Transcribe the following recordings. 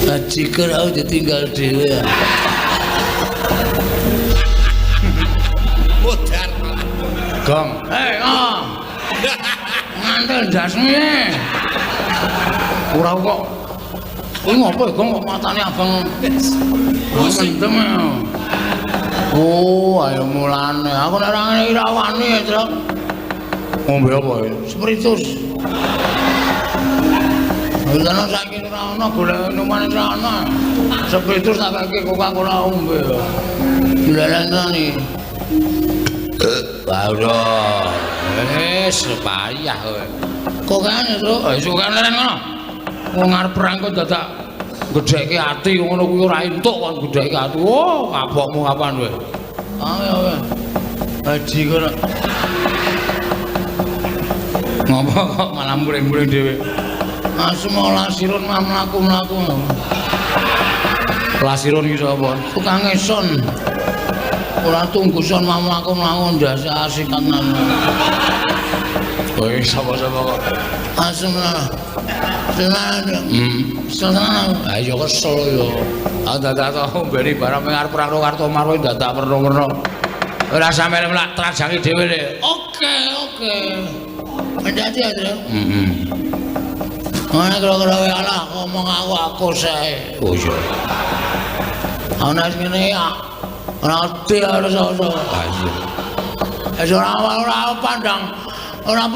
Bajigur aku ditinggal dhewe. Modar malah. Gong. Hei, oh. Ngantel ndasmu. Ora kok. Kuwi ngopo ya, Gong, kok matane abang. Mendem. Oh, ayo mulane. Aku nek ora ngene iki ra wani ya, Truk. Ngombe apa ya? Spiritus. Lha saiki ora ana golek minuman ora ana. Spiritus tak keke Coca-Cola ombe. Lha Ora. Wis payah kowe. Kokane, Truk. Wis kokane leren ngono. Wong arep perang kok dadak gedhekke ati ngono kuwi ora entuk kon gedhekke ati. Oh, kapokmu kapan kowe? Ayo kowe. Haji kono. Ngopo kok malah muring-muring dhewe? Asem lasirun mah mlaku-mlaku. Lasirun iki sapa? Tukang son. Ora tunggu son mah mlaku-mlaku ndase asikan. Kowe sapa-sapa kok? Asem lah. Seneng. Ayo kesel yo. Aku dadak tau mbeni barang arep perang karo Kartomarwa dadak werna-werna. Ora sampe mlak trajangi dhewe le. Oke, oke. Hati-hati ya, Tru. Heeh. Ana kira-kira wae alah ngomong aku sae. Oh iya. Ana sing ngene ya. Ora ngerti harus sapa. Ha iya. Wis ora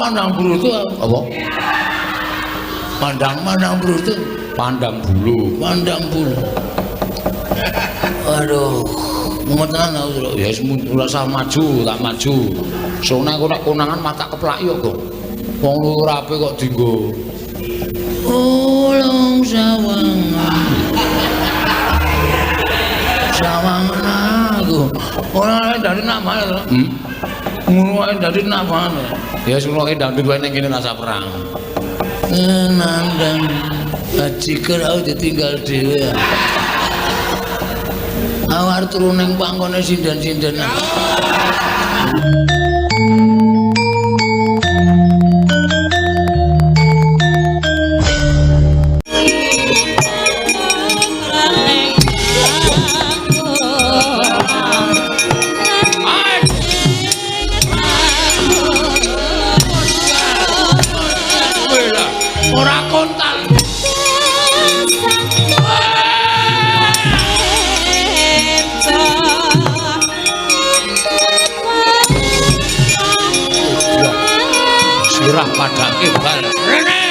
pandang brutu apa? Pandang brutu, pandang bulu, pandang bulu. Aduh, mumet tenan aku, Tru. Ya wis ora usah maju, tak maju. Sone aku nek konangan mata keplaki kok. Wong ora apik kok dienggo. Ulung sawangan. Sawangan aku. Ora dari nak banget. Ngono wae dari nak banget. Ya wis ngono dangdut wae ning kene rasa perang. Nandang bajigur aku ditinggal dhewe. Aku arep turu ning pangkone sinden-sinden. Ora kontal. Sirah padake bal. Rene.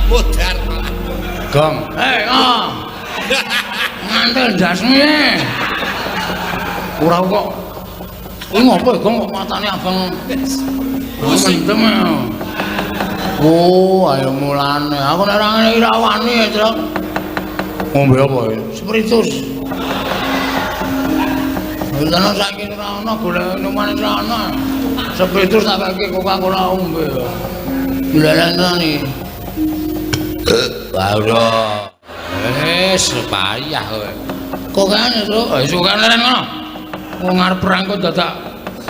Modar malah. Gong. Hei, oh. Ngantel ndasmu. Ora kok. Kuwi ngopo ya, Gong, kok matane abang. Mendem. Oh, ayo mulane. Aku nek ora ngene iki ra wani ya, Truk. Ngombe apa ya? Spiritus. Lha saiki ora ana golek minuman ora ana. Spiritus tak keke Coca-Cola ombe. Lha iki. Ora. Wis payah kowe. Kokane, Truk. Wis kokane leren ngono. Wong arep perang kok dadak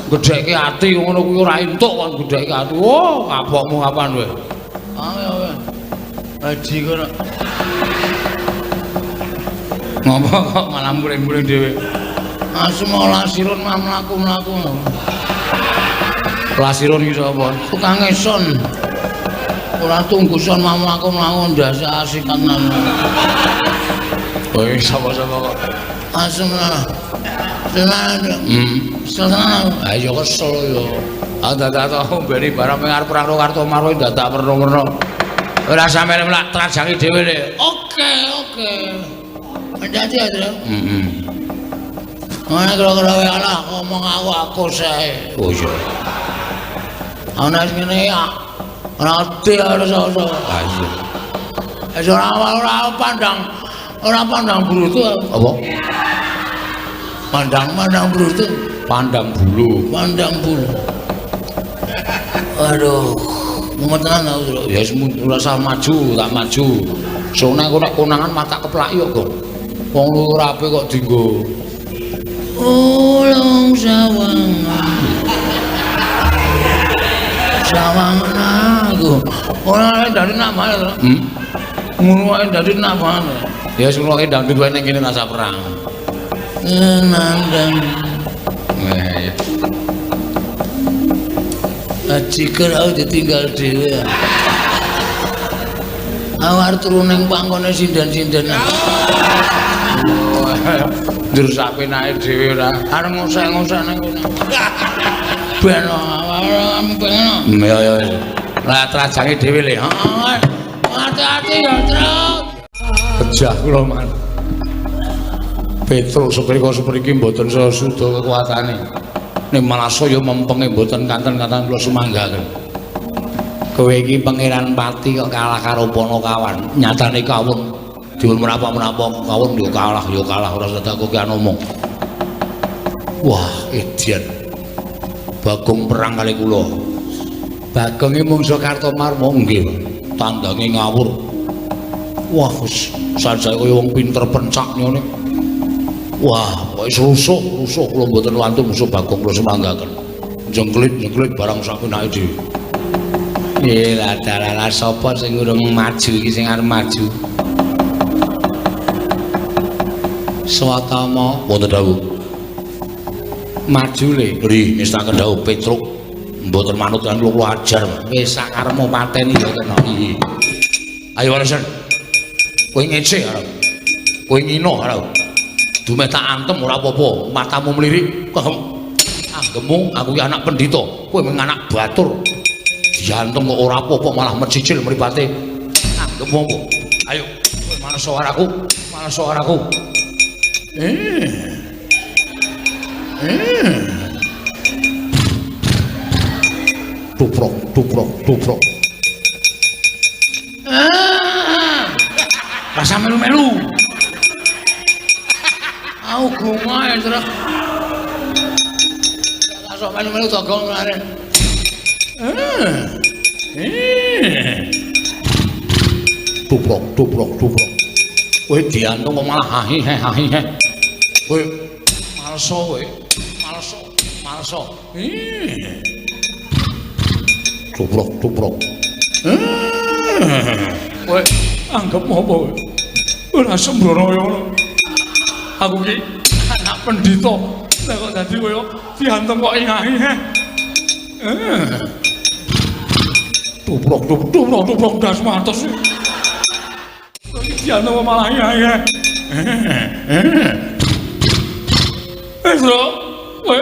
gedhekke ati ngono kuwi ora entuk kon gedhekke ati. Oh, kapokmu kapan kowe? Ayo kowe. Haji kono. Ngopo kok malah muring-muring dhewe? Asem lasirun mah mlaku-mlaku. Lasirun iki sapa? Tukang son. Ora tunggu son mah mlaku-mlaku ndase asikan. Kowe sapa-sapa kok? Asem lah. Seneng. Seneng. Ayo kesel yo. Ah dadak to mbeni barang arep perang karo Kartomarwa dadak werna-werna. Ora sampe mlak trajangi dhewe le. Oke, oke. Dadi ya, Tru. Heeh. Ana kira-kira wae alah ngomong aku sae. Oh iya. Ana sing ngene ya. Ora ngerti ora iso. Ha iya. Wis ora pandang brutu apa? Pandang brutu, pandang bulu, pandang bulu. Aduh, mumet tenan aku, Tru. Ya wis ora usah maju, tak maju. Sone aku nek konangan mata keplaki kok, Gong. Wong ora apik kok dienggo. Ulung sawangan. Sawangan aku. Ora dari nama to. Ngono wae dari nama. Ya wis ngono dangdut wae ning kene rasa perang. Nandang. Eh. Ajiker aku ditinggal dhewe. Aku arep turu ning pangkone sinden-sindenan. Njur sapenake dhewe ora. Arep ngosek-ngosek ning kono. Ben ben. Ya ya. Lah trajange dhewe le. Heeh. Hati-hati ya, Truk. Pejah kula man. Petruk seprika sepriki mboten suda kekuatane. Ning malah saya mempenge mboten kanten-kanten kula sumanggaken. Kowe iki Pangeran Pati kok kalah karo Panakawan. Nyatane kawon diun menapa-menapa kawon yo kalah ora sedak kowe omong. Wah, edian. Bagong perang kali kula. Bagonge mungsuh Kartomarma nggih. Tandange ngawur. Wah, wis sajake kaya wong pinter pencak ngene. Wah, wis rusuh kula mboten wantun musuh Bagong kula semanggaken. Jengklit-jengklit barang sapenake dhewe. Nggih, lah dalah sapa sing urung maju iki sing arep maju? Swatama wonten dawuh. Maju le. Nggih, nestaken dawuh Petruk. Mboten manut lan kula ajar. Wis sakarepmu pateni ya kena. Iya. Ayo Warsen. Kowe ngece arep. Kowe ngino arep. Dumeh tak antem ora apa-apa, matamu mlirik. Anggemu aku ki anak pendhita, kowe mung anak batur. Diantem kok ora apa-apa malah mencicil mripate. Anggemu apa? Ayo, kowe males aku, males aku. Tuprok, tuprok, tuprok. Rasa melu-melu. Aku gunga ya, Truk. Rasa melu-melu togong kemarin. Tuprok, tuprok, tuprok. Kowe diantung kok malah hahi he hahi he. Kowe malso kowe. Malso, malso. Tuprok, tuprok. Kowe anggap apa kowe? Ora sembrono kaya ngono. Aku ki anak pendhita. Lah kok dadi kaya diantem kok ingahi he. Tuprok, tuprok, tuprok, tuprok das matos. Kok diantem kok malah ingahi he. Wis lho, kowe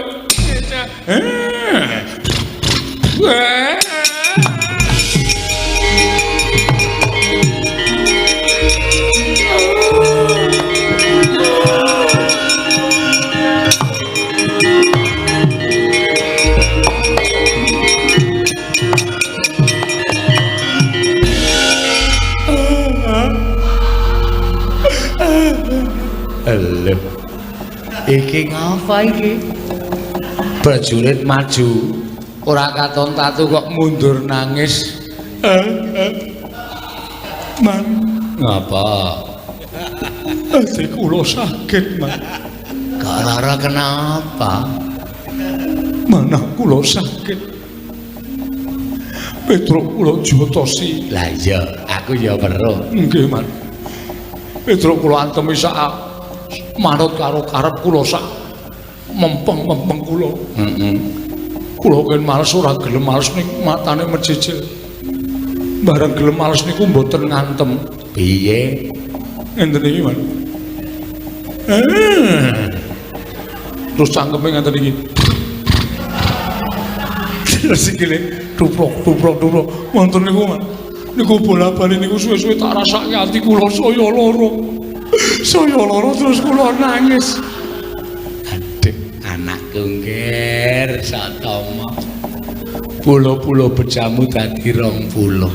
Lho. Iki ngapa iki? Prajurit maju, ora katon tatu kok mundur nangis. Man, ngapa? Ati kula sakit, Man. Kok lara kenapa? Manah kula sakit. Petruk kula jotosi. Lah iya, aku ya weruh. Nggih, Man. Petruk kula antemi sak manut karo karep kula sak mempeng-mempeng kula. Heeh. Kula ken males ora gelem males ning matane mecicil. Bareng gelem males niku mboten ngantem. Piye? Ngenten iki, Man. Terus cangkeme ngenten iki. Sikile duprok duprok duprok. Wonten niku, Mas. Niku bola-bali niku suwe-suwe tak rasake ati kula saya lara. Saya lara terus kula nangis. Aduh, anakku ngger Satama. Pulo-pulo bejamu dadi 20.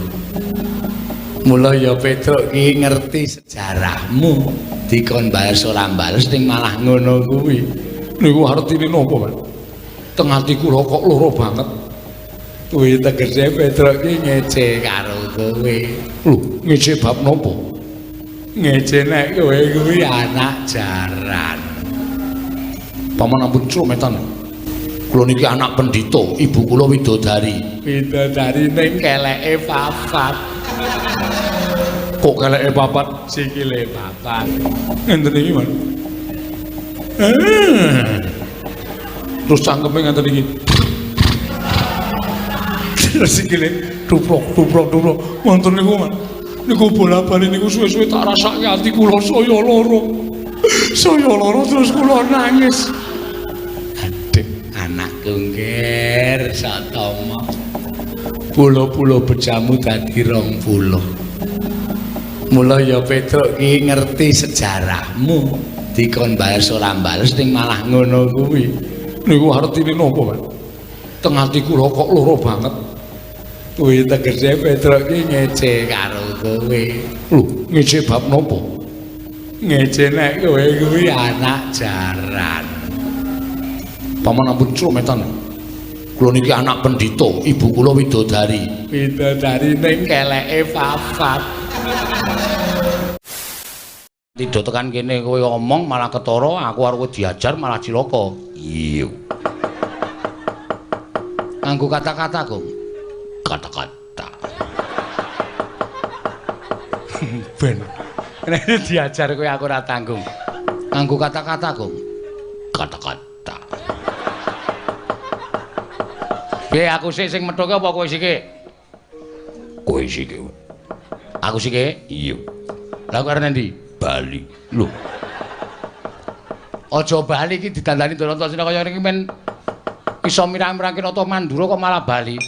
Mula ya Petruk ki ngerti sejarahmu. Dikon bales ora bales ning malah ngono kuwi. Niku artine napa, Pak? Teng ati kula kok lara banget. Kuwi tegese Petruk ki ngece karo kowe. Lho, ngece bab napa? Ngece nek kowe kuwi anak jaran. Paman ampun crometan. Kula niki anak pendhita, ibu kula widodari. Widodari ning keleke papat. Kok keleke papat? Sikile papat. Ngenten iki, Mas. Terus cangkeme ngenten iki. Terus sikile duprok duprok duprok. Wonten niku, Mas. Niku bola-bali niku suwe-suwe tak rasake ati kula saya lara. Saya lara terus kula nangis. Aduh, anakku ngger Satama. Pulo-pulo bejamu dadi 20. Mula ya Petruk ki ngerti sejarahmu. Dikon bales ora bales ning malah ngono kuwi. Niku artine napa, Pak? Teng ati kula kok lara banget. Kuwi tegese Petruk ki ngece karo kowe. Lho, ngece bab napa? Ngece nek kowe kuwi anak jaran. Paman ampun crometan. Kula niki anak pendhita, ibu kula widodari. Widodari ning keleke papat. Tidak tekan kene kowe omong malah ketara, aku arep diajar malah cilaka. Iya. Nganggo kata-kata, Gong. Kata-kata. Ben. Nek diajar kowe aku ora tanggung. Nganggo kata-kata, Gong. Kata-kata. Piye aku sik sing methuke apa kowe sike? Kowe sike. Aku sike? Iya. Lah kowe arep endi? Bali. Lho. Aja bali iki didandani Antasena kaya ngene iki men iso mirang-mirangke Nata Mandura kok malah bali.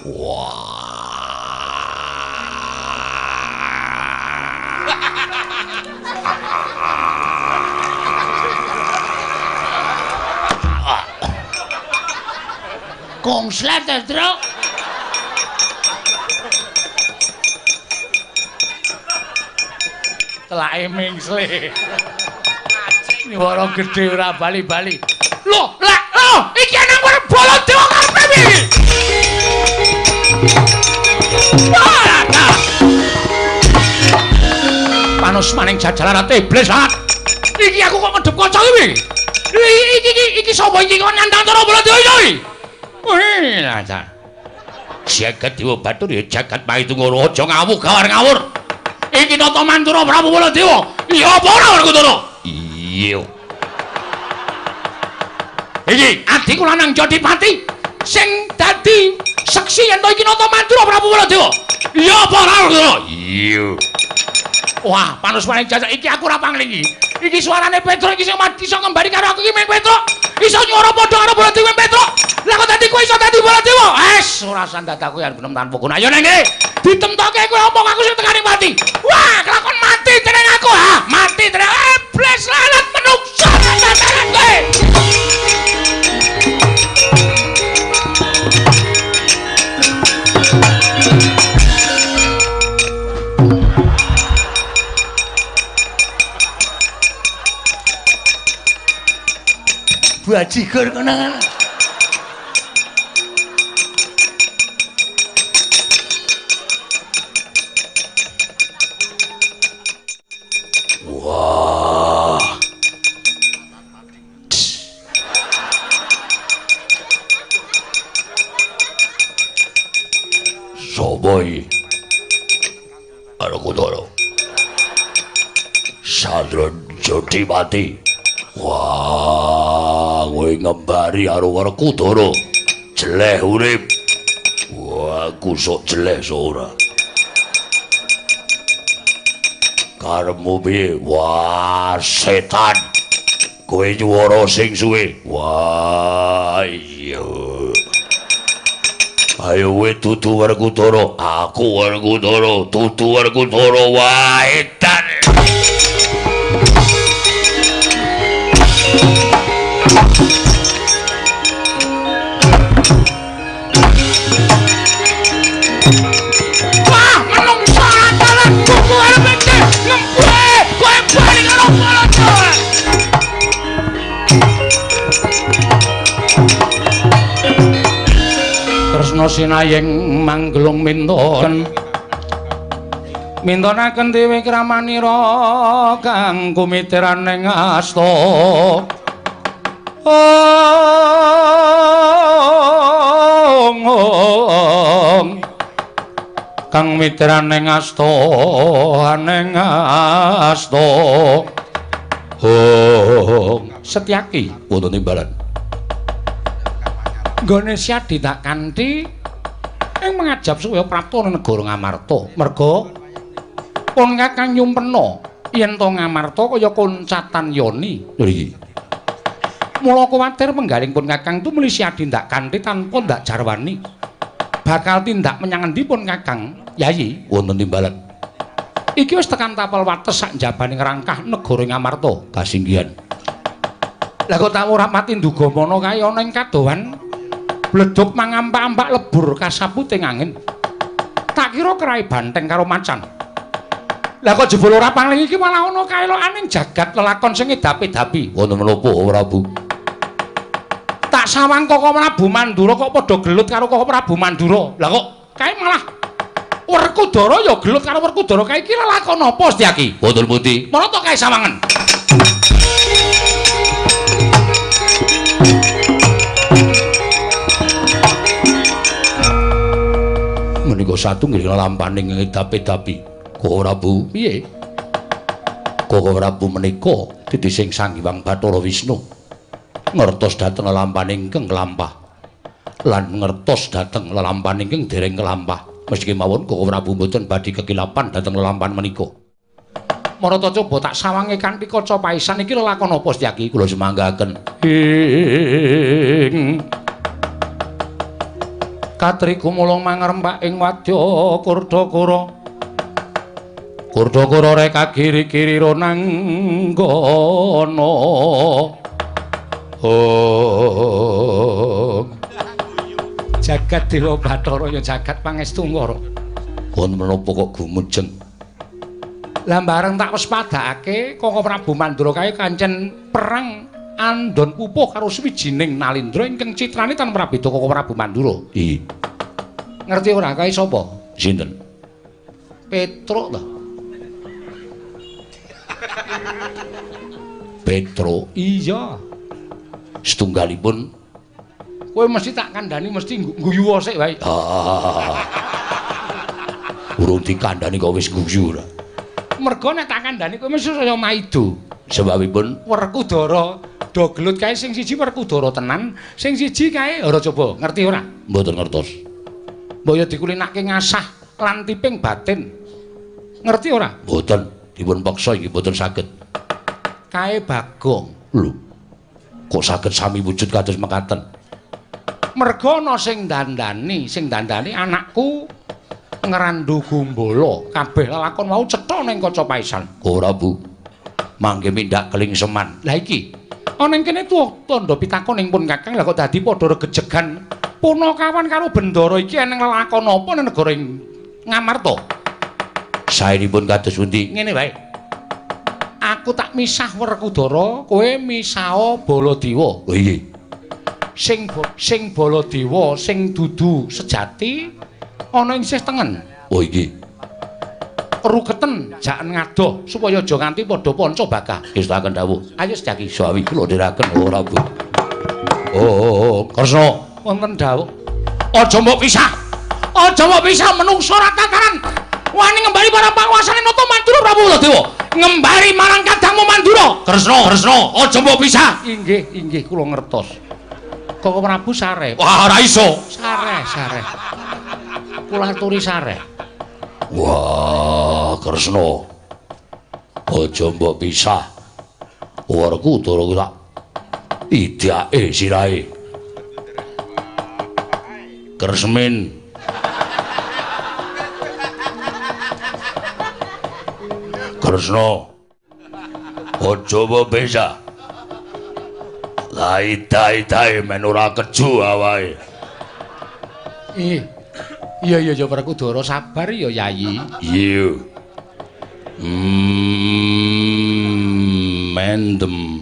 Wah. Kongslet, Truk. Telake mingsle. Nyuwara gedhe ora bali-bali. Lho, lah, lho, iki ana Baladewa karepe piye? Panus maning jajaran iblis banget. Iki aku kok ngedep kaca iki. Iki iki iki sapa iki kok nantang cara Baladewa iki? Wih, lah. Jagat Dewa Batur ya jagat Maitungara aja ngawuh gawar ngawur. Iki Nata Mandura Prabu Baladewa. Iya apa ora Werkudara? Iya. Iki adikku lanang Jodipati sing dadi seksi yen to iki Nata Mandura Prabu Baladewa. Iya apa ora Werkudara? Iya. Wah, panus paling jajak iki aku ora panglingi. Iki suarane Petruk iki sing iso ngembari karo aku iki meng Petruk. Iso nyuwara padha karo Baladewa Petruk. Lah kok dadi kowe iso dadi Baladewa? Es, ora sandadaku yen gunem tanpa guna. Ayo nang kene. Ditemtoke kowe omong aku sing tekane mati. Wah, kelakon mati teneng aku ha. Mati teneng. Iblis lalat menungso tataran kowe. Bajigur konangan. Wah. Sopo iki? Werkudara. Sadron Jodipati. Wah, kowe ngembari karo Werkudara. Jeleh urip. Wah, aku sok jeleh sok ora. Karepmu piye? Wah, setan. Kowe nyuwara sing suwe. Wah, iya. Ayo kowe dudu Werkudara, aku Werkudara, dudu Werkudara. Wah, edan. Wah, menungso atalan kuku arep iki ngempuhe kowe bali karo Baladewa. Kresna sinayeng manggelung minton mintonaken dewi kramanira kang kumitiran ing asta. Ong kang mitiran ing asta ning asta. Ong Setyaki wonten timbalan. Nggone Syadi tak kanthi ing mangajab supaya prapta negara Ngamarta. Merga pun Kakang nyumpena yen to Ngamarta kaya koncatan yoni. Lho iki. Mula kuwatir penggaling pun Kakang tumuli Syadi ndak kanthi tanpa ndak jarwani. Bakal tindak menyang endi pun Kakang? Yayi, wonten timbalan. Iki wis tekan tapel wates sak njabane ngrangkah negara Ngamarta. Kasinggihan. Lah kok tak ora mati nduga mana kae ana ing kadohan bledug mangampak-ampak lebur kasapute angin. Tak kira kerai banteng karo macan. Lah kok jebul ora paling iki malah ana kaelokaning jagat lelakon sing edapi-dapi. Wonten menapa Prabu? Tak sawang Koko Prabu Mandura kok padha gelut karo Koko Prabu Mandura. Lah kok kae malah Werkudara ya gelut karo Werkudara kae iki lelakon apa Setyaki? Wonten pundi? Marata kae sawangen. Menika satunggiling lelampaning ngedapi-dapi. Koko Prabu, piye? Koko Prabu menika titising Sang Hyang Bathara Wisnu. Ngertos dhateng lelampaning ingkang kelampah lan ngertos dhateng lelampaning ingkang dereng kelampah. Meski mawon Koko Prabu mboten badhe kekilapan dhateng lelampahan menika. Marata coba tak sawange kanthi kaca paisan iki lelakon apa Setyaki? Kula sumanggaken. Ing Katri gumulung mangrempak ing wadya Kurdakara. Kurdakara reka kiri-kiri ronanggana. Oh. Jagat Dewa Bathara ya jagat pangestu ngara. Wonten menapa kok gumujeng? Lah bareng tak wespadakake Koko Prabu Mandura kae kancen perang andon pupuh karo swijining Nalindra ingkang citrane tan prabeda Koko Prabu Mandura. Iya. Ngerti ora kae sapa? Sinten? Petruk to. Petruk? Iya. Setunggalipun kowe mesti tak kandhani mesti guyu sik wae. Ah. Urung dikandhani kok wis guyu ora. Mergo nek tak kandhani kowe mesti saya maido. Sebabipun Werkudara do gelut kae sing siji Werkudara tenan, sing siji kae ora coba ngerti ora? Mboten ngertos. Mbok ya dikulinake ngasah lan tiping batin. Ngerti ora? Mboten, dipun peksa iki mboten saged. Kae Bagong. Lho. Kok saged sami wujud kados mekaten? Merga ana sing dandani, sing dandani anakku Ngrandu Gumbala. Kabeh lelakon wau cetha ning kaca paisan. Ora, Bu. Mangke mindak kelingseman. Lah iki ana ing kene tuwa tandha pitakon ing pun Kakang, lah kok dadi padha regejegan punakawan karo Bendara iki eneng lelakon apa ning negara Ngamarta? Saenipun kados pundi? Ngene wae. Aku tak misah Werkudara, kowe misah Baladewa. Oh iya. Sing Baladewa sing dudu sejati ana ing sisih tengen. Oh iki. Ruketen jaken ngadoh supaya aja nganti padha panca bakah. Ngestakaken dawuh. Ayo Setyaki. Sawi kula ndherekaken ora, Bu. Oh, Kresna wonten dawuh. Aja mbok pisah. Aja mbok pisah menungso ora tataran. Wani ngembali para panguasane Nata Mandura Prabu Baladewa. Ngembali marang kadangmu Mandura. Kresna, Kresna, aja mbok pisah. Inggih, inggih kula ngertos. Koko Prabu sare. Wah, ora iso. Sare, sare. Kula aturi sare. Wah, Kresna. Aja mbok pisah. Werkudara tak idake sirahe. Kersmin. Kresna. Aja bebesa. Lai-dai-dai men ora keju awake. Ih. Iya iya ya Werkudara sabar ya Yayi. Iya. Mendem.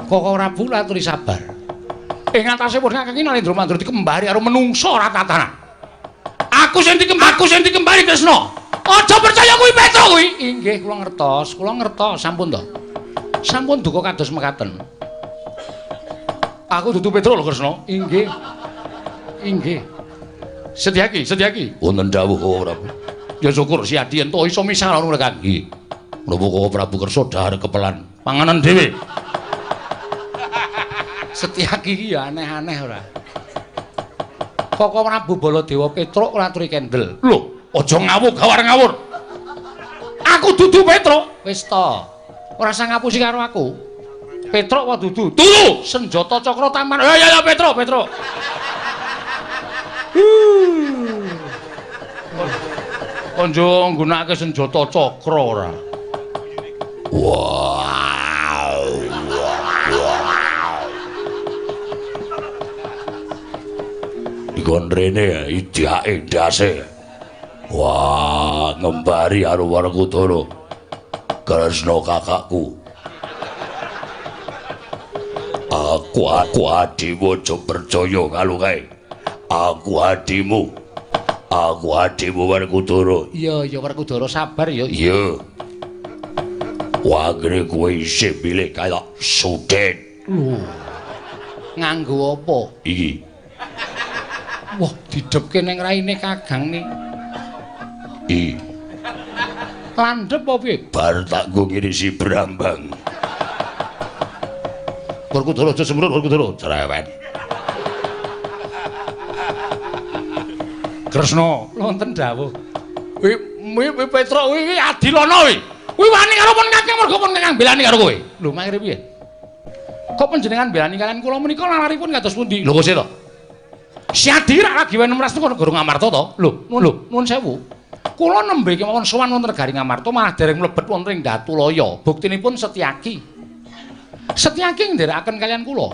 Koko Prabu laturi sabar. Ing atase pun kakang Narendra Mandura dikembari karo menungsa ora tatanan. Aku sing dikembari Kresna. Aja percaya kuwi Petro kuwi. Inggih kula ngertos sampun to. Sampun duka kados mekaten. Aku dudu Petro lho Kresna. Inggih. Inggih. Setyaki, Setyaki. Wonten dawuh Koko Prabu. Ya syukur si Adi ento iso misah karo Kang. Nggih. Menapa Koko Prabu kersa dhahar kepelan panganan dhewe. Setyaki iki ya aneh-aneh ora. Koko Prabu Baladewa Petruk laturi kendel. Lho, aja ngawur gawar ngawur. Aku dudu Petruk. Wis to. Ora usah ngapusi karo aku. Petruk apa dudu? Dudu. Senjata cakra taman. Ya ya ya Petruk, Petruk. Konjo nggunakake senjata cakra ora. Wow. Dikon rene idake ndase. Wah, ngembari karo Werkudara. Kresna kakakku. Aku adimu aja percaya karo kae. Aku adimu. Aku adimu Werkudara. Iya, iya Werkudara sabar ya. Iya. Wagre kowe isih milih kaya sudet. Lho. Nganggo apa? Iki. Wah, didhepke ning raine Kakang ni. Iki. Landhep apa piye? Bar tak nggo ngirisi brambang. Werkudara aja sembrut Werkudara, cerewet. Kresna, wonten dawuh. Kuwi kuwi Petruk kuwi adilana kuwi. Kuwi wani karo pun Kakang mergo pun Kakang belani karo kowe. Lho, mangkire piye? Kok panjenengan belani kalian kula menika lalaripun kados pundi? Lho kok sih to? Si Adi rak lagi wenem ras teko negara Ngamarta to? Lho, lho, nuwun sewu. Kula nembe kemawon sowan wonten negari Ngamarta malah dereng mlebet wonten ing Datulaya. Buktinipun Setyaki. Setyaki nderekaken kalian kula.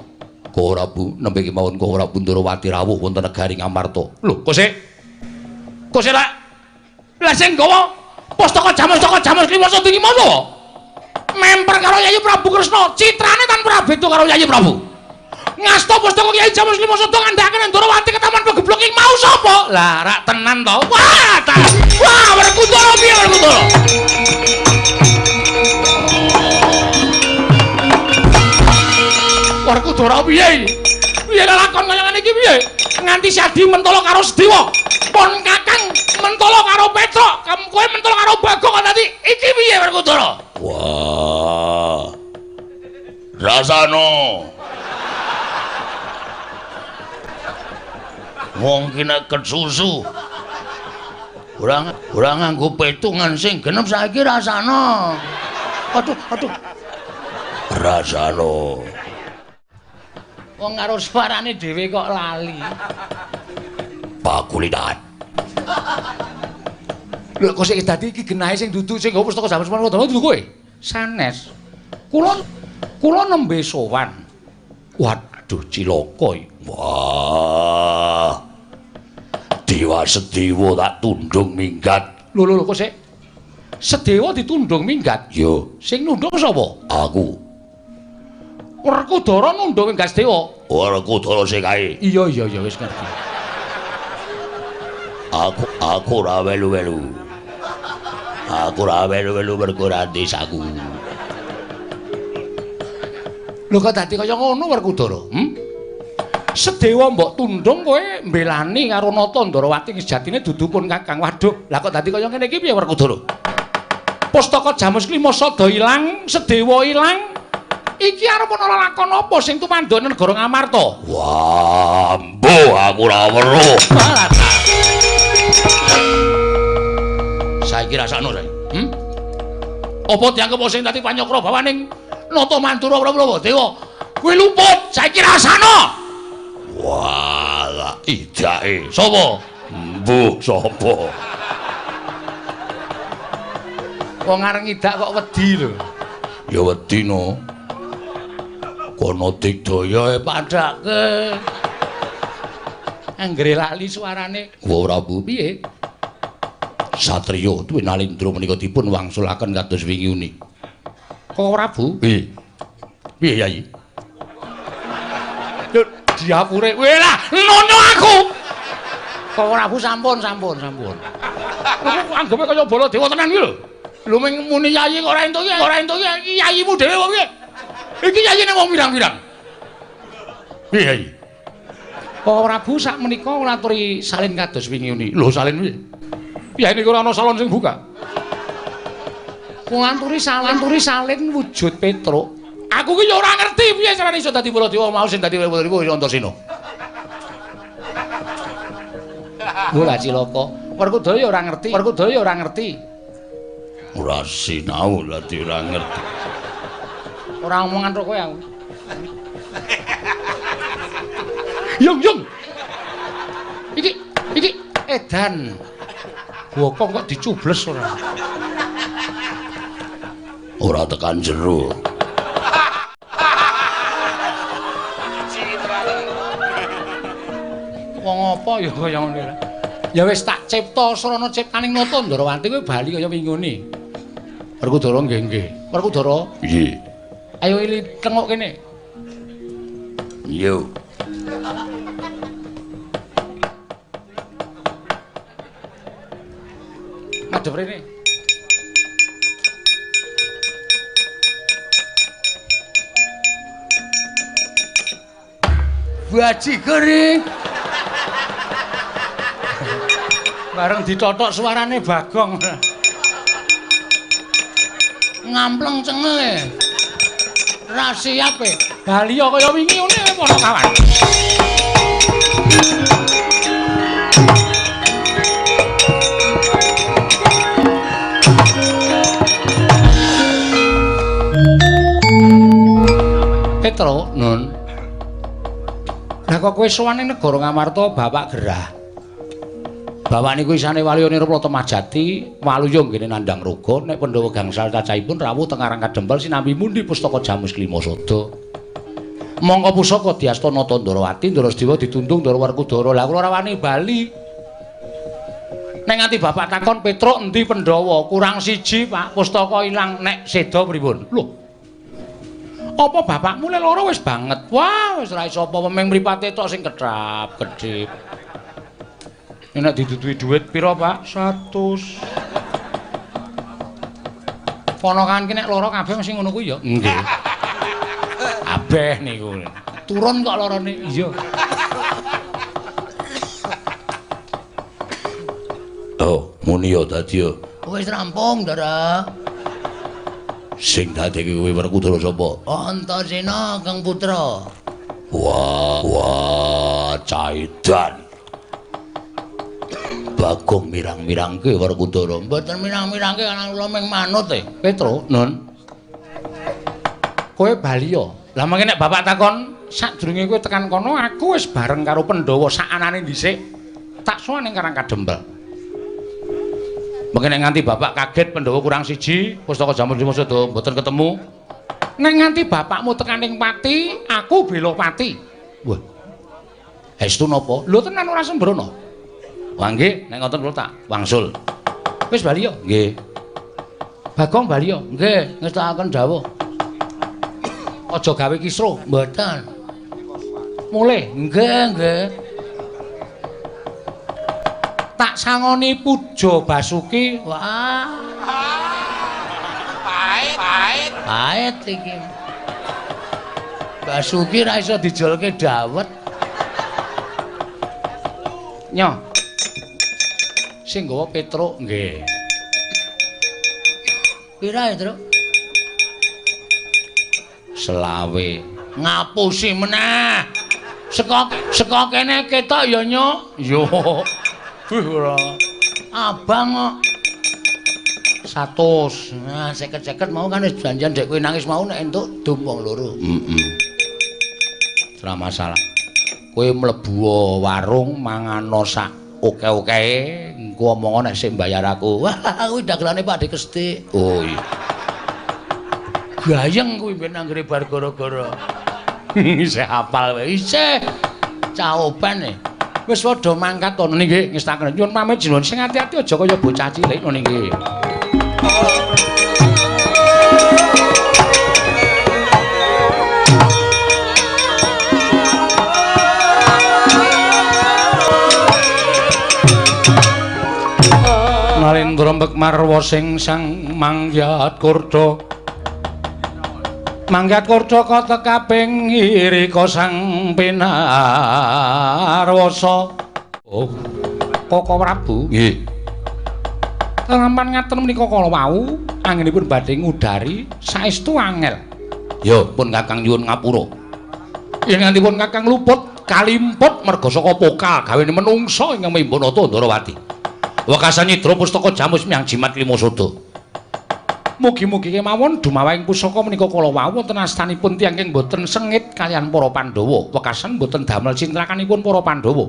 Koko Prabu nembe kemawon Koko Prabu Ndrawati rawuh wonten negari Ngamarta. Lho, kok sik? Kok sik lak? Lah sing nggawa pustaka jamus kliwasa tinggi mono. Memper karo Yayi Prabu Kresna, citrane tanpa beda karo Yayi Prabu. Ngasta pustaka Kyai Jamus Lima Sada ngandhakaken Ndrawati ketaman pegeblok ing mau sapa? Lah rak tenan to. Wah, ta. Wah, Werkudara piye Werkudara? Werkudara piye? Piye lakon kaya ngene iki piye? Nganti Sadi mentolo karo Sedewa. Pon Kakang mentolo karo Petruk, kowe mentolo karo Bagong kok dadi iki piye Werkudara? Wah. Rasano. Wong ki nek kesusu ora nganggo petungan sing genep saiki rasana. Aduh, aduh. Rasana. Wong karo suarane dhewe kok lali. Pakulitan. Lho kok sik dadi iki genahe sing dudu sing nggawa pustaka Jamus Manwadana dudu kowe? Sanes. Kula nembe sowan. Waduh cilaka iki. Wah. Dewa Sedewa tak tundung minggat. Lho lho kok sik. Sedewa ditundung minggat? Iya. Sing nundung sapa? Aku. Werkudara nundung minggat Sedewa. Werkudara sing kae. Iya iya iya wis ngerti. Aku ora welu-welu. Aku ora welu-welu mergo ora desaku. Lho kok dadi kaya ngono Werkudara? Sedewa mbok tundung kowe mbelani karo Nata Ndrawati sejatine dudu pun Kakang. Waduh, lah kok dadi kaya ngene iki piye Werkudara? Pustaka Jamus Klima Sada ilang, Sedewa ilang. Iki arep ana lakon apa sing tumandha negara Ngamarta? Wah, mbuh aku ora weruh. Saiki rasakno saiki. Apa dianggep sing dadi panyakra bawaning Nata Mandura Prabu Dewa? Kuwi luput, saiki rasano. Walah, idake. Sapa? Mbuh, sapa? Wong arep ngidak kok wedi lho. Ya wedi no. Kono digdaya padake. Anggere lali suarane. Wa Prabu piye? Satriya Dwi Nalindra menika dipun wangsulaken kados wingi uni. Kok Prabu? Piye? Piye Yai? Lho diapure. Weh lah, nono aku. Kok Prabu sampun. Aku anggepe kaya Baladewa tenan iki lho. Lho ming muni yai kok ora entuk iki, yayimu dhewe apa piye? Iki yayine wong pirang-pirang. Piye Yai? Kok Prabu sak menika nglaturi salin kados wingi uni. Lho salin piye? Yai niku ora ana salon sing buka. Nganturi salin wujud Petruk. Aku ki ya ora ngerti piye carane iso dadi Baladewa mau sing dadi Baladewa Antasena. Bola cilaka. Werkudara ya ora ngerti, Ora sinau dadi ora ngerti. Ora omongan ro kowe aku. Yung. Iki edan. Gokong kok dicubles ora. Ora tekan jero. Wong apa ya kaya ngene. Ya wis tak cipta srana ciptaning nata Ndrawati kowe bali kaya wingi ngene. Werkudara nggih. Werkudara? Nggih. Ayo ili tengok kene. Yo. Madhep rene. Bajigur. Bareng ditotok suarane Bagong. Ngampleng cengele. Ra siap e. Bali kaya wingi ngene para kawan. Petro, Nun. Lah kok kowe sowan ning negara Ngamarta bapak gerah. Bapak niku isane Waluya Nirpala Temajati, Waluya nggene nandhang raga, nek Pandhawa gangsal cacahipun rawuh teng Karang Kadempel sinambi mundi pustaka Jamus Klima Sada. Mongko pusaka diasta Nata Ndrawati, Ndrasdewa ditundung Ndara Werkudara. Lah kula ora wani bali. Nek nganti bapak takon Petruk endi Pandhawa, kurang siji Pak, pustaka ilang nek seda pripun? Lho. Apa bapakmu le loro wis banget? Wah, wis ora iso apa-apa ming mripate tok sing kedhap, kedhip. Nek diduduhi dhuwit pira, Pak? 100. Ponakan ki nek lara kabeh mesti ngono kuwi ya. Nggih. Kabeh niku. Turun kok larane. Iya. Oh, muni ya dadi ya. Wis rampung, Ndara. Sing dadi kuwi Werkudara sapa? Antasena Kang Putra. Wah, wah, caidan. Bagong mirang-mirangke Werkudara. Mboten mirang-mirangke ana kula ming manut e. Petro, Nun. Kowe bali ya. Lah mangke nek bapak takon sadurunge kowe tekan kono aku wis bareng karo Pandhawa sakanane dhisik. Tak sowan ning Karang Kadempel. Mangke nek nganti bapak kaget Pandhawa kurang siji, pustaka Jamus Lima Sada mboten ketemu. Nek nganti bapakmu tekan ning Pati, aku bela Pati. Wah. Estu napa? Lho tenan ora sembrono. Wah nggih, nek ngoten kula tak wangsul. Wis bali ya? Nggih. Bagong bali ya? Nggih, ngestakaken dawuh. Aja gawe kisruh, mboten. Mulih, nggih, nggih. Tak sangoni puja Basuki. Wah. Pahit, pahit. Pahit iki. Basuki ra iso dijolke dawet. Nyo. Sing nggawa Petruk nggih. Pira ya, Truk? Selawe. Ngapusi meneh. Seka kene ketok ya, Nyuk. Yo. Wih ora. Abang kok 100. Nah, 50-50 mau kan wis janjian dek kowe nangis mau nek entuk dum wong loro. Heeh. Ora masalah. Kowe mlebu warung mangano sak oke-oke, engko omong nek sik mbayar aku. Wah, kuwi dagelane Pak Dekestik. Oh iya. Gayeng kuwi ben anggere bar gara-gara. Isih hafal wae. Isih caopen e. Wis padha mangkat to nggih ngestaken. Nyuwun pamit jenengan sing ati-ati aja kaya bocah cilik ngene nggih. Nalendra mbek marwa sing sang mangyat kurda. Mangkat kurda katekaping irika sang pinarwasa. Oh, Koko Prabu. Nggih. Lampan ngaten menika kala wau anggenipun badhe ngudari saestu angel. Ya, pun Kakang nyuwun ngapura. Yen ngantipun Kakang luput kalimput merga saka pokal gawene menungsa ingkang mimba nata Ndarawati. Wekasan nyidra pustaka jamus miyang jimat lima sada. Mugi-mugi kemawon dumawahing pusaka menika kala wau wonten astanipun tiyang ingkang boten sengit kaliyan para Pandhawa. Wekasan boten damel cintrakanipun para Pandhawa.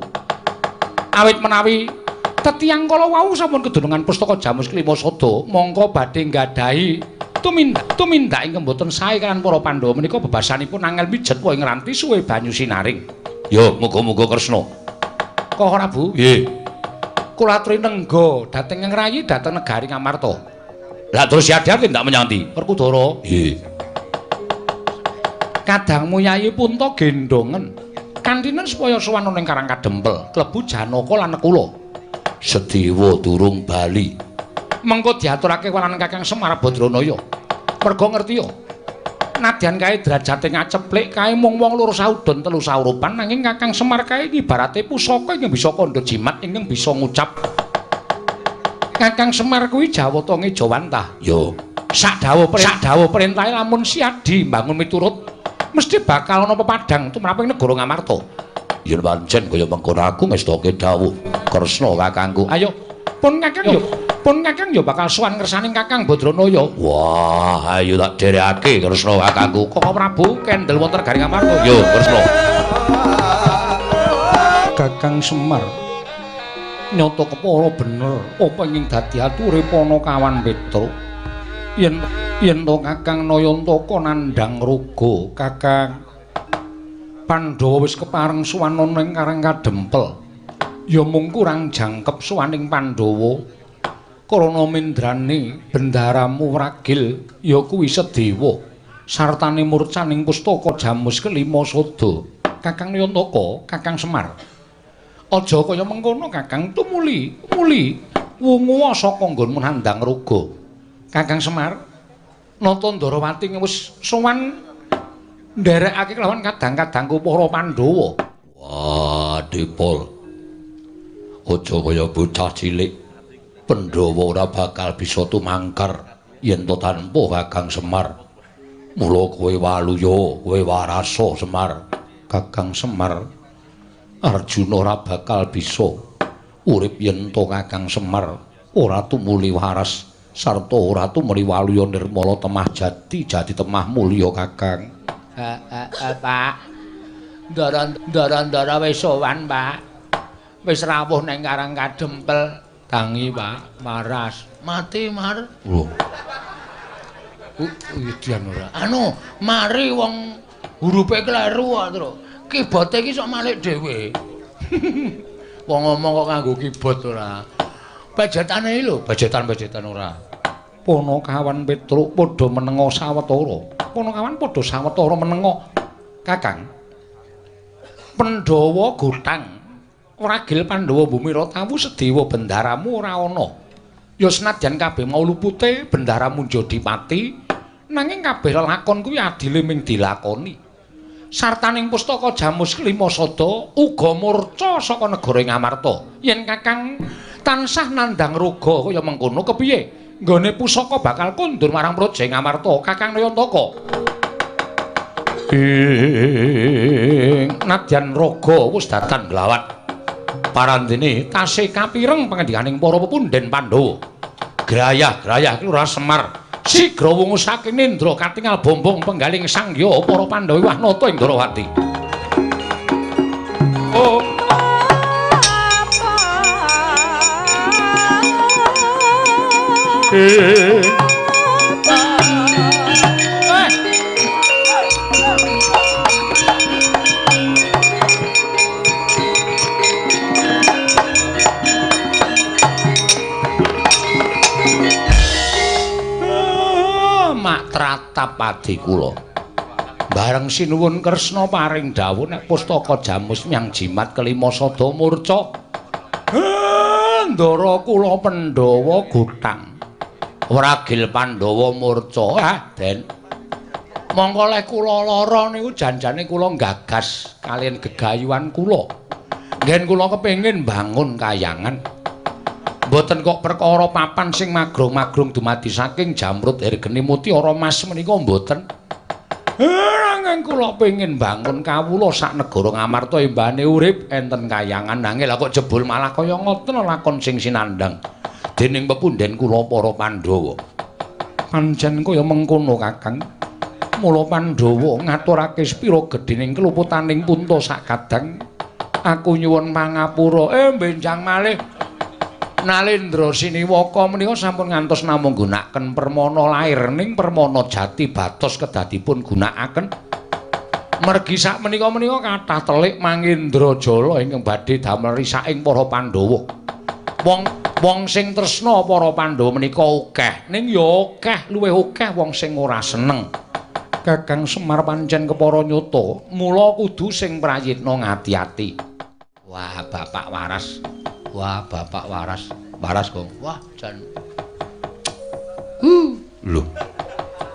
Awit menawi tetiyang kala wau sampun kedunungan pustaka jamus kelima sada, mongko badhe nggadahi tumindak ingkang boten sae kaliyan para Pandhawa menika bebasanipun angel mijet wae ngranti suwe banyu sinaring. Ya, muga-muga Kresna. Koko Prabu? Nggih. Kula aturi nengga dhateng ngrayi dhateng negari Ngamarta. Lah terus siadar tindak menyang ndi? Werkudara. Nggih. Kadangmu Yayi Punta gendongen. Kantinen supaya sowan ning Karang Kadempel, klebu Janaka lan Nekula. Sedewa durung bali. Mengko diaturake walan Kakang Semar Badranaya. Merga ngerti ya. Nadyan kae derajate ngaceplik kae mung wong loro saudon telu saurupan nanging Kakang Semar kae ibarate pusaka ingkang bisa kandha jimat ingkang bisa ngucap. Kakang Semar kuwi jawata ngejawantah. Ya. Sak dawuh perintahe lamun siadi mbangun miturut mesti bakal ana pepadang tumraping negara Ngamarta. Yen pancen kaya mengkono aku ngestoke dawuh Kresna kakangku. Ayo, pun Kakang yo. Pun Kakang yo bakal sowan ngersaning Kakang Badranaya. Wah, ayo tak dherekake Kresna kakangku. Koko Prabu kendel wonten negari Ngamarta. Yo, Kresna. Kakang Semar nyata kepara bener apa ing dadi ature Panakawan Petruk. Yen to Kakang Nayantaka nandhang raga, Kakang Pandhawa wis kepareng sowan ana ing Karang Kadempel. Ya mung kurang jangkep sowaning Pandhawa. Karana mendrane bendaramu wragil ya kuwi Sedewa sartane murcaning pustaka jamus kelima sada. Kakang Nayantaka, Kakang Semar. Aja kaya mengkono Kakang, tumuli muli wungu saka nggonmu nandhang raga. Kakang Semar, Nata Ndarawati wis sowan nderekake kelawan kadang-kadangku para Pandhawa. Wah, Dipol. Aja kaya bocah cilik. Pandhawa ora bakal bisa tumangkar yen to tanpa Kakang Semar. Mula kowe waluya, kowe warasa Semar. Kakang Semar, Arjuna ora bakal bisa urip yen to Kakang Semar ora tumuli waras sarta ora tumuli waluya nirmala temah jati jati temah mulya Kakang. Pak. Ndara-ndara wis sowan, Pak. Wis rawuh nang Karang Kadempel. Tangi, Pak, waras. Mati, Mar. Lho. Udian ora. Anu, mari wong hurufe kleru kok, Tru. Keyboard iki sok malik dhewe. Wong ngomong kok nganggo keyboard ora. Bajetane iki lho, bajetan-bajetan ora. Panakawan Petruk padha menenga sawetara. Panakawan padha sawetara menenga. Kakang. Pandhawa gotang. Ragil Pandhawa bumi Ratawu Sedewa bendaramu ora ana. Ya senadyan kabeh mau lupute bendaramu njadi pati, nanging kabeh lelakon kuwi adile ming dilakoni. Sartaning pustaka jamus kelima sada uga murca saka negara Ngamarta. Yen Kakang tansah nandhang raga kaya mengkono kepiye? Nggone pusaka bakal kondur marang Praja Ngamarta, Kakang Nayantaka. Ing nadyan raga wis datan glawat. Parandene tasih kapireng pangendikaning para pepundhen Pandhawa. Grayah-grayah ki ora Semar. Sigra wungu saking nendra katingal bombong penggaling sangya para Pandhawa wah nata ing Ndarawati. Mak tratap adi kula. Bareng sinuwun Kresna paring dawuh nek pustaka Jamus nyang jimat kelima sada murca. Ndara kula Pandhawa gutang. Wragil Pandhawa murca. Ah, Den. Mongko leh kula lara niku janjane kula gagas kaliyan gegayuhan kula. Nggen kula kepengin bangun kayangan. Mboten kok perkara papan sing magrong-magrong dumadi saking jamrut hergeni mutiara mas menika mboten. Nanging kula pengin bangun kawula sak negara Ngamarta embane urip enten kayangan nanging lha kok jebul malah kaya ngoten lakon sing sinandhang dening pepundhen kula para Pandhawa. Pancen kaya mengkono Kakang. Mula Pandhawa ngaturake sepira gedhening keluputaning punta sak kadang. Aku nyuwun pangapura. Benjang malih. Nalendra Siniwaka menika sampun ngantos namung gunakaken permana lair ning permana jati batos kedadipun gunakaken. Mergi sak menika-menika kathah telik Mangendra Jala ingkang badhe damel risaking para Pandhawa. Wong sing tresna para Pandhawa menika akeh, ning ya akeh luwih akeh wong sing ora seneng. Kakang Semar pancen kepara nyata, mula kudu sing prayitna ngati-ati. Wah, bapak waras. Wah, bapak waras. Waras, Gong. Wah, jan. Lho.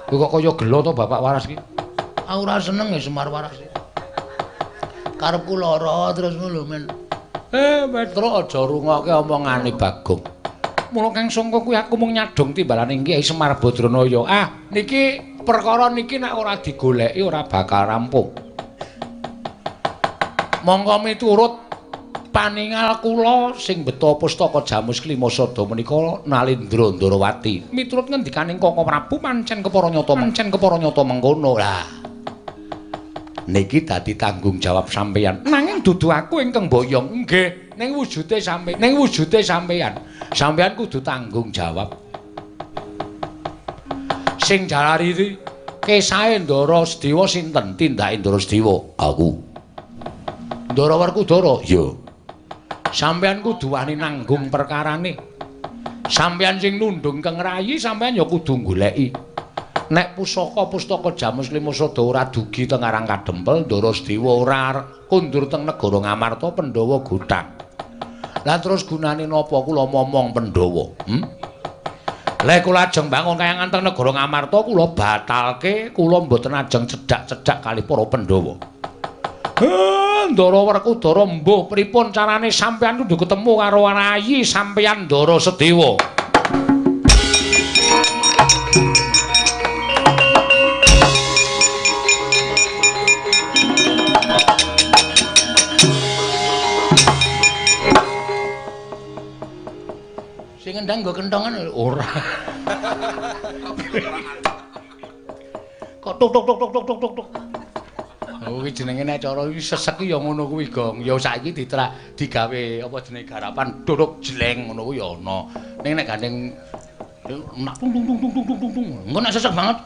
Kowe kok kaya gelo to bapak waras iki? Aku ora seneng ya Semar waras iki. Karepku lara terus ngono lho, men. Petro aja rungokke omongane Bagong. Mula Kang Sangka kuwi aku mung nyadong timbalane Kyai Semar Badranaya. Ah, niki perkara niki nek ora digoleki ora bakal rampung. Mongko miturut paningal kula sing beto pustaka Jamus Klima Sada menika Nalendra Ndarawati. Miturut ngendikaning Kaka Prabu pancen kepara nyata, pancen kepara nyata mengkono. Lah niki dadi tanggung jawab sampeyan. Nanging dudu aku ingkang boyong. Nggih, ning wujude sampeyan, ning wujude sampeyan. Sampeyan kudu tanggung jawab. Sing jalari kesahe Ndara Sedewa sinten? Tindake Ndara Sedewa. Aku. Ndara Werkudara? Iya. Sampeyan kudu wani nanggung perkarane. Sampeyan sing nundung keng rayi, sampeyan ya kudu goleki. Nek pusaka-pustaka Jamus Lima Sada ora dugi teng Karang Kadempel, Ndara Sedewa ora kundur teng negara Ngamarta, Pandhawa gutang. Lah terus gunane napa kula momong Pandhawa? Lha kula ajeng bangun kayangan teng negara Ngamarta, kula batalke, kula mboten ajeng cedhak-cedhak kalih para Pandhawa. Ndara Werkudara mbuh pripun carane sampeyan kudu ketemu karo rayi sampeyan Ndara Sedewa. Sing ngendang nggo kentongan ora. Kok tuk tuk tuk tuk tuk tuk tuk. Oh, kuwi jenenge nek cara iki sesek ya ngono kuwi, Gong. Ya saiki digawe apa jenenge garapan duduk jleng ngono kuwi ya ana. Ning nek gandeng nak tung tung tung tung tung tung tung. Engko nek sesek banget.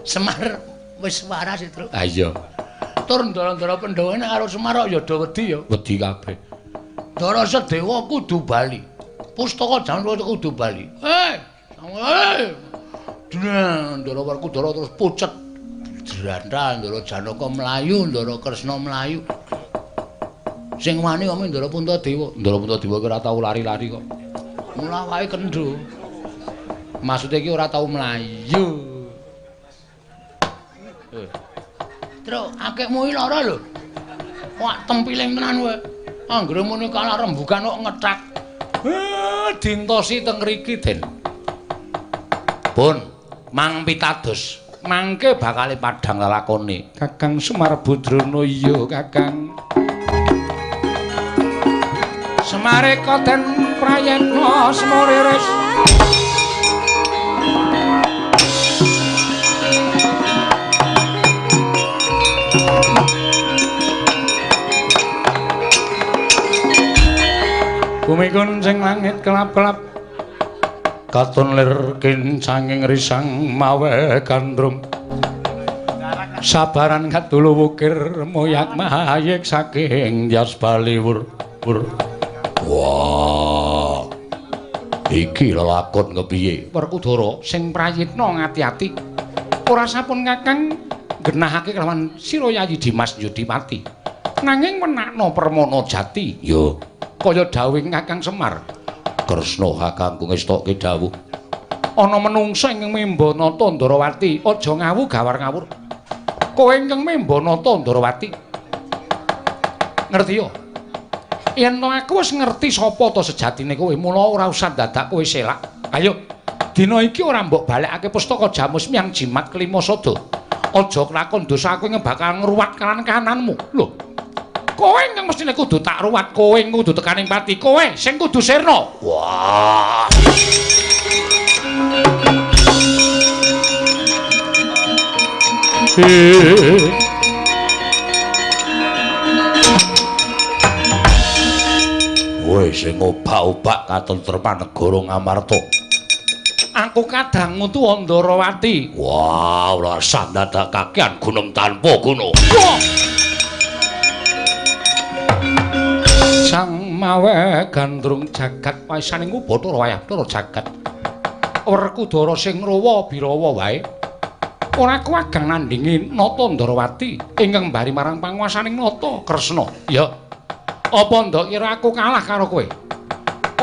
Semar wis waras, Tru. Ha iya. Tur ndara-ndara Pandhawa nek karo Semar kok ya do wedi ya. Wedi kabeh. Ndara Sedewa kudu bali. Pustaka Jamus kudu bali. Ndara Werkudara terus pucet. Jrantal Ndara Janaka mlayu, Ndara Kresna mlayu. Sing wani kok Ndara Puntadewa. Ndara Puntadewa ki ora tau lari-lari kok. Mula wae kendho. Maksude iki ora tau mlayu. Truk, akekmu iki lara lho. Wah, tempiling tenan kowe. Anggere muni kalah rembugan kok ngethak. Dintosi teng mriki, Den. Pun mang pitados, mangke bakale padhang lelakone. Kakang Semar Badrana iya, Kakang. Semareka den prayetna semuriris. Bumi kuncing langit kelap-kelap katon lir kincanging risang mawe gandrung. Sabaran kadulu wukir moyak mahayik saking jas baliwur. Wah, iki lelakon kepiye? Werkudara sing prayitna ngati-ati. Ora sampun Kakang genahake kelawan sira Yayi Dimas Yudipati. Nanging menakno Permana Jati. Ya, kaya dawuh Kakang Semar. Kresna kakangku ngestokke dawuh. Ana menungsa ingkang memba nata Ndarawati, aja ngawu gawar ngawur. Kowe ingkang memba nata Ndarawati. Ngerti ya? Yen to aku wis ngerti sapa to sejatine kowe, mula ora usah dadak kowe selak. Ayo, dina iki ora mbok balekake pustaka Jamus Miang Jimat Kelima Sada. Aja kelakon dosa aku ingkang bakal ngruwat kanan kananmu. Lho. Kowe ingkang mestine kudu tak ruwat, kowe kudu tekaning pati, kowe sing kudu sirna. Wah. Woi sing obak-obak katentreman negara Ngamarta. Aku kadangmu tuwa Ndarawati. Wah, ora usah dadak kakean gunung tanpa guna. Sang mawe gandrung jagat waisaning Bathara wayah Bathara jagat. Werkudara sing ngrowa birawa wae. Ora kuwagang nandhingi Nata Ndarawati ingkang mbari marang panguwasaning Nata Kresna. Ya. Apa ndok kira aku kalah karo kowe?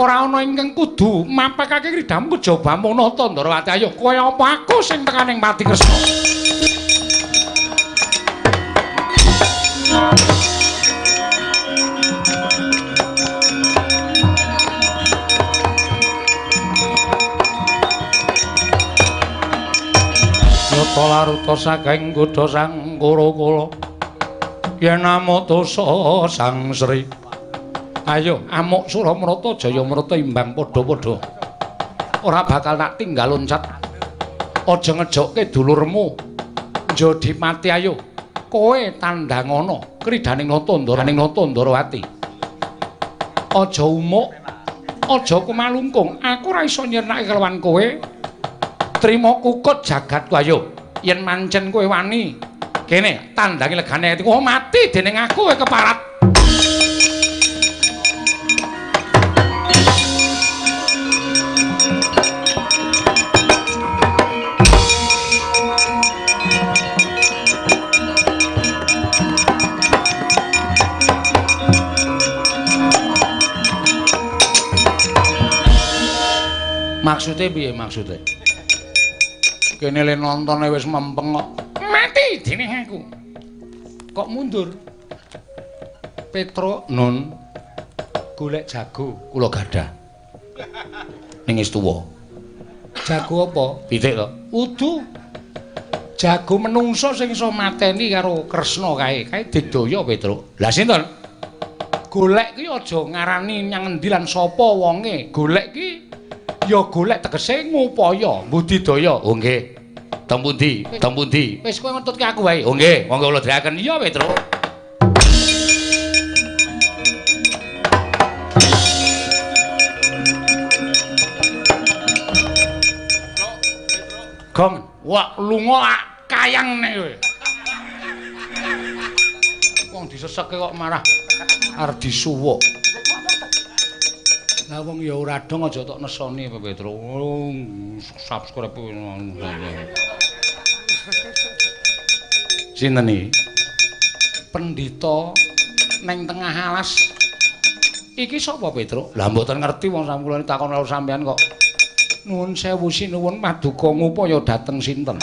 Ora ana ingkang kudu mapakake kridhamu kejabamu Nata Ndarawati. Ayo kowe apa aku sing tekaning pati Kresna? Nyata laruta saking kudha sang Kura-kura yen amutusa sang Sri. Ayo amuk Suramrata Jayamrata imbang padha-padha. Ora bakal tak tinggal loncat. Aja ngejokke dulurmu. Njodipati ayo. Kowe tandangana kridhaning Nata Ndarawati. Aja umuk, aja kumalungkung. Aku ora iso nyirnake kelawan kowe. Trima kukut jagatku ayo. Yen mancen kowe wani, kene tandangi legane atiku. Oh mati dening aku kowe keparat. Maksude piye maksude? Kene le nontone wis mempeng kok. Mati dening aku. Kok mundur? Petro nun golek jago kula gadah. Ning wis tuwa. Jago apa? Pitik to. Udu. Jago menungso sing iso mateni karo Kresna kae. Kae digdaya Petro. Lah sinten? Golek ki aja ngarani nyang endi lan sapa wonge. Golek ki ya golek tegese ngupaya budidaya. Oh nggih. Teng pundi? Teng pundi? Wis kowe ngetutke aku wae. Oh nggih, monggo kula dherekaken. Iya, Petro. Gong, wah lunga kayang nek kowe. Wong diseseke kok marah arep disuwuk. Lah wong ya ora dong aja tok nesoni Petro. Subscribe. Sinten iki? Pendhita neng tengah alas. Iki sapa Petro? Lah mboten ngerti wong sampeyan takon karo sampeyan kok. Nuwun sewu sinuwun paduka ngupaya dhateng sinten?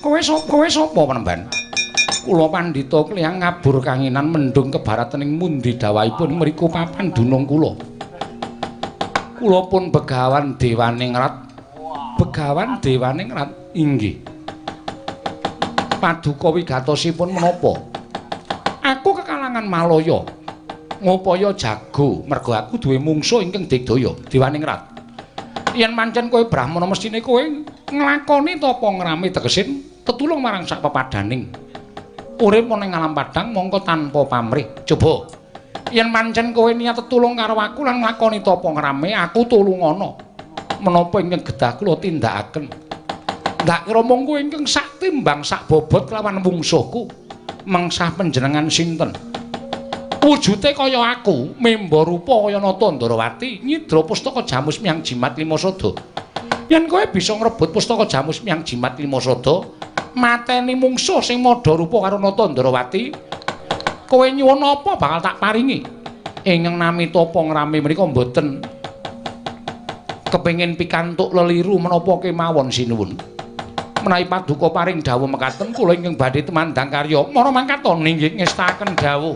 Kowe sapa? Kowe sapa penemban? Kula pandhita kliyang ngabur kanginan mendung kebaratening mundi dawahipun mriku papan dunung kula. Kula pun Begawan Dewaningrat. Begawan Dewaningrat inggih. Paduka wigatosipun menapa? Aku kekalangan Malaya. Ngupaya jago mergo aku duwe mungsuh ingkang digdaya Dewaningrat. Yen mancen kowe brahmana mestine kowe nglakoni tapa ngrame tegesin tetulung marang sak pepadaning. Urip ning alam padang mongko tanpa pamrih. Coba Yen pancen kowe niat tetulung karo aku lan nglakoni tapa ngrame, aku tulungana. Menapa ingkang gedah kula tindakaken? Ndak kira mung kowe ingkang sak timbang sak bobot kelawan mungsuhku. Mengsah panjenengan sinten? Wujude kaya aku, memba rupa kaya Nata Ndarawati, nyidra pustaka Jamus Miang Jimat Lima Sada. Yen kowe bisa ngrebut pustaka Jamus Miang Jimat Lima Sada, mateni mungsuh sing madha rupa karo Nata Ndarawati, kowe nyuwun apa bakal tak paringi. Ingkang nami tapa ngrame menika mboten kepengin pikantuk leliru menapa kemawon sinuwun. Menawi paduka paring dawuh mekaten kula ingkang badhe tumandang karya mara mangkat ninggih ngestakaken dawuh.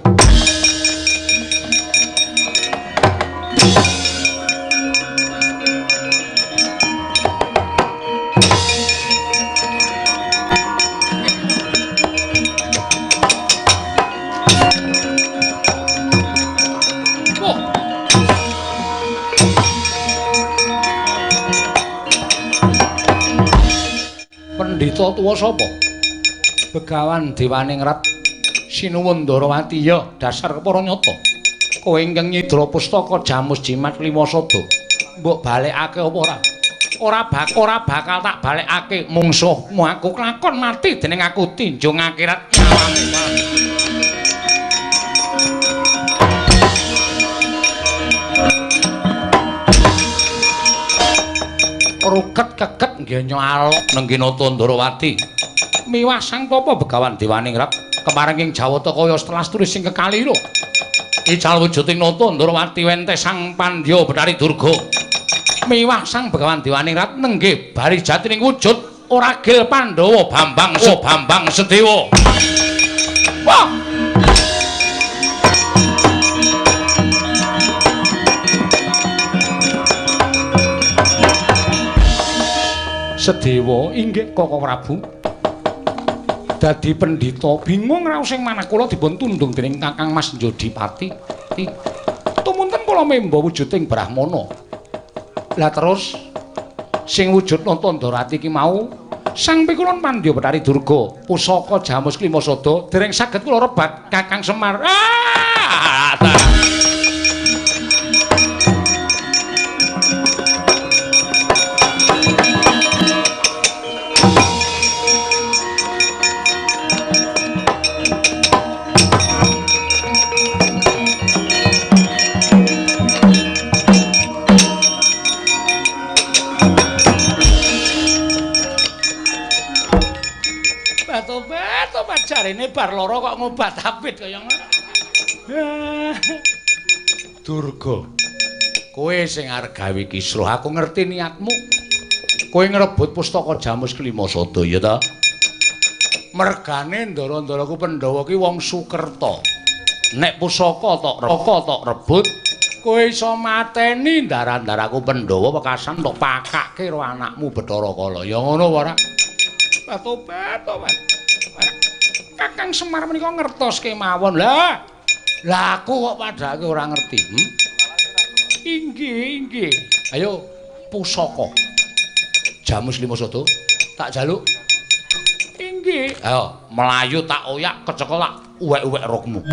Pendhita tuwa sapa? Begawan Dewaningrat Sinuwun Ndarawati. Ya, dasar kepara nyata. Kowe ingkang nyidra pustaka Jamus Jimat Lima Sada. Mbok balekake apa ora? Ora bakal tak balekake. Mungsuhmu aku kelakon mati dening aku tinjung akhirat. Ruket keket ngenyo alok nenggi Nata Ndarawati. Miwah sang tapa Begawan Dewaningrat kepareng ing Jawata kaya setelah tulis sing kekaliro. Ical wujuding Nata Ndarawati wente sang Pandya Bathari Durga. Miwah sang Begawan Dewaningrat nenggih bari jatining wujud Oragil Pandhawa Bambang Bambang Sedewa. Wah! Sedewa inggih Koko Prabu. Dadi pendhita bingung raos sing manah kula dipun tundung dening Kakang Mas Njodipati. Tumunten kula memba wujuding Brahmana. Lah terus sing wujud Nata Ndarawati ki mau Sang Pikulun Pandya Bathari Durga pusaka Jamus Klima Sada dereng saged kula rebat Kakang Semar. Ah! Tobat jarene bar lara kok ngobat abit kaya ngono. Durga, kowe sing arep gawe kisruh, aku ngerti niatmu. Kowe ngrebut pustaka Jamus Klima Sada ya ta? Mergane ndara-ndaraku Pandhawa ki wong Sukerta. Nek pusaka tok rebut, kowe iso mateni ndara-ndaraku Pandhawa wekasan tok pakake karo anakmu Bathara Kala. Ya ngono apa ora? Tobat, tobat. Kakang Semar menika ngertos kemawon. Lah, lah aku kok padhake ora ngerti. Inggih, inggih. Ayo pusaka. Jamus Lima Sada tak jaluk. Inggih. Ayo mlayu tak oyak kecekel tak uwek-uwek rokmu.